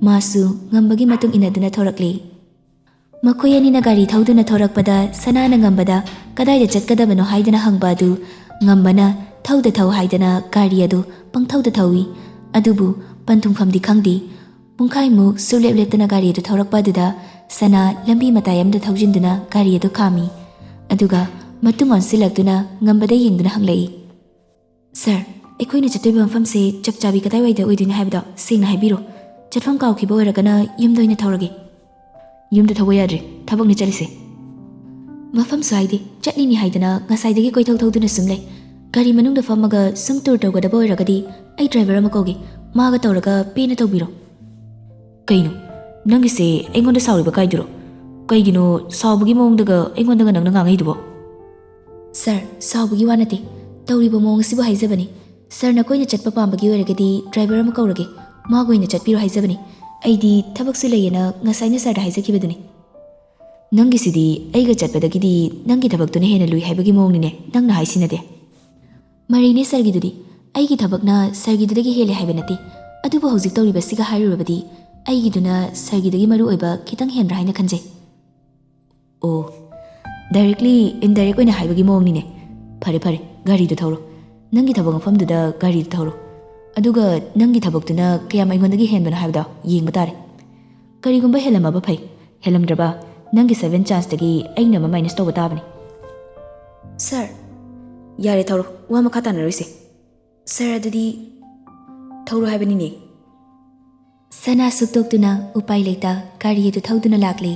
ꯃꯥꯁꯨ ꯉꯝꯕꯒꯤ ꯃꯇꯨꯡ ꯏꯟꯅꯗꯨꯅ ꯊꯣꯔꯛꯂꯦ꯫ ꯃꯈꯣꯏ ꯑꯅꯤꯅ ꯒꯥꯔꯤ ꯊꯧꯗꯨꯅ ꯊꯣꯔꯛꯄꯗ ꯁꯅꯥꯅ ꯉꯝꯕꯗ ꯀꯗꯥꯏꯗ ꯆꯠꯀꯗꯕꯅꯣ ꯍꯥꯏꯗꯨꯅ ꯍꯪꯕ ꯑꯗꯨ ꯉꯝꯕꯅ ꯊꯧꯗ ꯊꯧ ꯍꯥꯏꯗꯅ ꯒꯥꯔꯤ ꯑꯗꯨ ꯄꯪꯊꯧꯗ ꯊꯧꯏ꯫ ꯑꯗꯨꯕꯨ ꯄꯟꯊꯨꯡꯐꯝꯗꯤ ꯈꯪꯗꯦ꯫ ꯄꯨꯡꯈꯥꯏꯃꯨꯛ ꯁꯨꯡꯂꯦꯞ ꯂꯦꯞꯇꯅ ꯒꯥꯔꯤ ꯑꯗꯨ ꯊꯧꯔꯛꯄ ꯑꯗꯨꯗ ꯁꯅꯥ ꯂꯝꯕꯤ ꯃꯇꯥꯏ ꯑꯃꯗ ꯊꯧꯖꯤꯟꯗꯨꯅ ꯒꯥꯔꯤ ꯑꯗꯨ ꯈꯥꯝꯃꯤ꯫ ꯑꯗꯨꯒ ꯃꯇꯨꯡ ꯑꯣꯟꯁꯤꯜꯂꯛꯇꯨꯅ ꯉꯝꯕꯗ ꯌꯦꯡꯗꯨꯅ ꯍꯪꯂꯛꯏ, "ꯁꯥꯔ, ꯑꯩꯈꯣꯏꯅ ꯆꯠꯇꯣꯏꯕ ꯃꯐꯝꯁꯦ ꯆꯞ ꯆꯥꯕꯤ ꯀꯗꯥꯏꯋꯥꯏꯗ ꯑꯣꯏꯗꯣꯏꯅꯣ ꯍꯥꯏꯕꯗꯣ ꯁꯦꯡꯅ ꯍꯥꯏꯕꯤꯔꯣ꯫ ꯆꯠꯐꯝ ꯀꯥꯎꯈꯤꯕ ꯑꯣꯏꯔꯒꯅ ꯌꯨꯝꯗ ꯑꯣꯏꯅ ꯊꯧꯔꯒꯦ꯫" "ꯌꯨꯝꯗ ꯊꯧꯕ ꯌꯥꯗ꯭ꯔꯤ, ꯊꯕꯛꯅꯤ ꯆꯠꯂꯤꯁꯦ꯫" "ꯃꯐꯝꯁꯨ ꯍꯥꯏꯗꯦ, ꯆꯠꯂꯤꯅꯤ ꯍꯥꯏꯗꯅ ꯉꯁꯥꯏꯗꯒꯤ ꯀꯣꯏꯊꯧ ꯊꯧꯗꯨꯅ ꯁꯨꯝ ꯂꯩ꯫ ꯒꯥꯔꯤ ꯃꯅꯨꯡꯗ ꯐꯝꯃꯒ ꯁꯨꯝ ꯇꯨꯔ ꯇꯧꯒꯗꯕ ꯑꯣꯏꯔꯒꯗꯤ ꯑꯩ ꯗ꯭ꯔꯥꯏꯚꯔ ꯑꯃ ꯀꯧꯒꯦ, ꯃꯥꯒ ꯇꯧꯔꯒ ꯄꯦꯟꯅ ꯇꯧꯕꯤꯔꯣ꯫" "ꯀꯩꯅꯣ, ꯅꯪꯒꯤꯁꯦ ꯑꯩꯉꯣꯟꯗ ꯁꯥꯎꯔꯤꯕ ꯀꯥꯏꯗꯨꯔꯣ? ꯀꯩꯒꯤꯅꯣ ꯁꯥꯎꯕꯒꯤ ꯃꯑꯣꯡꯗꯒ ꯑꯩꯉꯣꯟꯗꯒ ꯅꯪꯅ ꯉꯥꯡꯉꯛꯏꯗꯨꯕꯣ?" "ꯁꯥꯔ, ꯁꯥꯎꯕꯒꯤ ꯋꯥ ꯅꯠꯇꯦ, ꯇꯧꯔꯤꯕ ꯃꯑꯣꯡ ꯑꯁꯤꯕꯨ ꯍꯥꯏꯖꯕꯅꯤ꯫ ꯁꯥꯔ, ꯅꯈꯣꯏꯅ ꯆꯠꯄ ꯄꯥꯝꯕꯒꯤ ꯑꯣꯏꯔꯒꯗꯤ ꯗ꯭ꯔꯥꯏꯚꯔ ꯑꯃ ꯀꯧꯔꯒꯦ, ꯃꯥꯒ ꯑꯣꯏꯅ ꯆꯠꯄꯤꯔꯣ ꯍꯥꯏꯖꯕꯅꯤ꯫ ꯑꯩꯗꯤ ꯊꯕꯛꯁꯨ ꯂꯩꯌꯦꯅ ꯉꯁꯥꯏꯅ ꯁꯥꯔꯗ ꯍꯥꯏꯖꯈꯤꯕꯗꯨꯅꯤ꯫" "ꯅꯪꯒꯤꯁꯤꯗꯤ ꯑꯩꯒ ꯆꯠꯄꯗꯒꯤꯗꯤ ꯅꯪꯒꯤ ꯊꯕꯛꯇꯨꯅ ꯍꯦꯟꯅ ꯂꯨꯏ ꯍꯥꯏꯕꯒꯤ ꯃꯑꯣꯡꯅꯤꯅꯦ ꯅꯪꯅ ꯍꯥꯏꯁꯤꯅꯗꯤ꯫" "ꯃꯔꯩꯅꯦ ꯁꯥꯔꯒꯤꯗꯨꯗꯤ, ꯑꯩꯒꯤ ꯊꯕꯛꯅ ꯁꯥꯔꯒꯤꯗꯨꯗꯒꯤ ꯍꯦꯜꯂꯦ ꯍꯥꯏꯕ ꯅꯠꯇꯦ꯫ ꯑꯗꯨꯕꯨ ꯍꯧꯖꯤꯛ ꯇꯧꯔꯤꯕꯁꯤꯒ ꯍꯥꯏꯔꯨꯔꯕꯗꯤ ꯑꯩꯒꯤꯗꯨꯅ ꯁꯥꯔꯒꯤꯗꯒꯤ ꯃꯔꯨ ꯑꯣꯏꯕ ꯈꯤꯇꯪ ꯍꯦꯟꯕ꯭ꯔꯥ ꯍꯥꯏꯅ ꯈꯟꯖꯩ꯫" "ꯑꯣ, ꯗꯥꯏꯔꯦꯛꯂꯤ ꯏꯟꯗꯥꯏꯔꯦꯛ ꯑꯣꯏꯅ ꯍꯥꯏꯕꯒꯤ ꯃꯑꯣꯡꯅꯤꯅꯦ꯫ ꯐꯔꯦ ꯐꯔꯦ, ꯒꯥꯔꯤꯗꯨ ꯊꯧꯔꯣ꯫ ꯅꯪꯒꯤ ꯊꯕꯛ ꯃꯐꯝꯗꯨꯗ ꯒꯥꯔꯤꯗꯨ ꯊꯧꯔꯣ꯫ ꯑꯗꯨꯒ ꯅꯪꯒꯤ ꯊꯕꯛꯇꯨꯅ ꯀꯌꯥꯝ ꯑꯩꯉꯣꯟꯗꯒꯤ ꯍꯦꯟꯕꯅꯣ ꯍꯥꯏꯕꯗꯣ ꯌꯦꯡꯕ ꯇꯥꯔꯦ꯫ ꯀꯔꯤꯒꯨꯝꯕ ꯍꯦꯜꯂꯝꯃꯕ ꯐꯩ, ꯍꯦꯜꯂꯝꯗ꯭ꯔꯕ ꯅꯪꯒꯤ ꯁꯚꯦꯟ ꯆꯥꯟꯁꯇꯒꯤ ꯑꯩꯅ ꯑꯃ ꯃꯥꯏꯅꯁ ꯇꯧꯕ ꯇꯥꯕꯅꯤ꯫" "ꯁꯥꯔ꯫" "ꯌꯥꯔꯦ, ꯊꯧꯔꯣ, ꯋꯥ ꯃꯈꯥ ꯇꯥꯅꯔꯣꯏꯁꯦ꯫" "ꯁꯥꯔ, ꯑꯗꯨꯗꯤ ꯊꯧꯔꯣ ꯍꯥꯏꯕꯅꯤꯅꯦ꯫" ꯁꯅꯥ ꯁꯨꯛꯇꯣꯛꯇꯨꯅ ꯎꯄꯥꯏ ꯂꯩꯇ ꯒꯥꯔꯤ ꯑꯗꯨ ꯊꯧꯗꯨꯅ ꯂꯥꯛꯂꯦ꯫